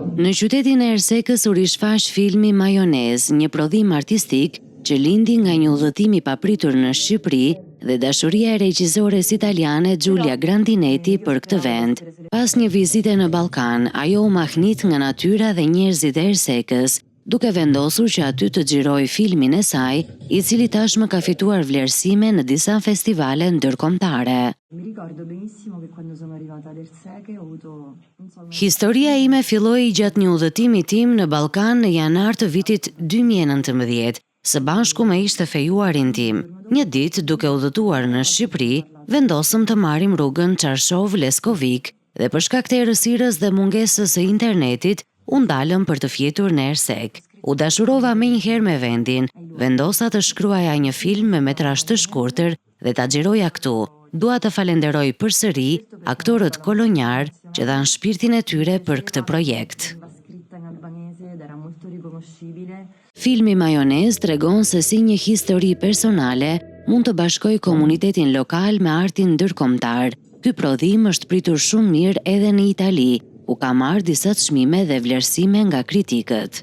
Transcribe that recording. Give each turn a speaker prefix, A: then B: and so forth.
A: Në qytetin e Ersekës u rishfaq filmi Majonezë, një prodhim artistik që lindi nga një udhëtim i papritur në Shqipëri dhe dashuria e regjizores italiane Giulia Grandinetti për këtë vend. Pas një vizite në Ballkan, ajo u mahnit nga natyra dhe njerëzit e Ersekës, duke vendosur që aty të xhirojë filmin e saj, i cili tashmë ka fituar vlerësime në disa festivale ndërkombëtare. Historia ime filloi gjatë një udhëtimi tim në Ballkan në janar të vitit 2019, së bashku me ish të fejuarin tim. Një ditë, duke udhëtuar në Shqipëri, vendosëm të marrim rrugën Çarshovë-Leskovik dhe për shkak të errësirës dhe mungesës së internetit, u ndalëm për të fjetur në Ersekë. U dashurova menjëherë me vendin, vendosa të shkruaja një film me metrazh të shkurtër dhe ta xhiroja këtu. Dua të falenderoj përsëri aktorët kolonjarë që dhanë shpirtin e tyre për këtë projekt. Filmi Majonezë tregon se si një histori personale mund të bashkojë komunitetin lokal me artin ndërkombëtar. Ky prodhim është pritur shumë mirë edhe në Itali, ku ka marrë disa çmime dhe vlerësime nga kritikët.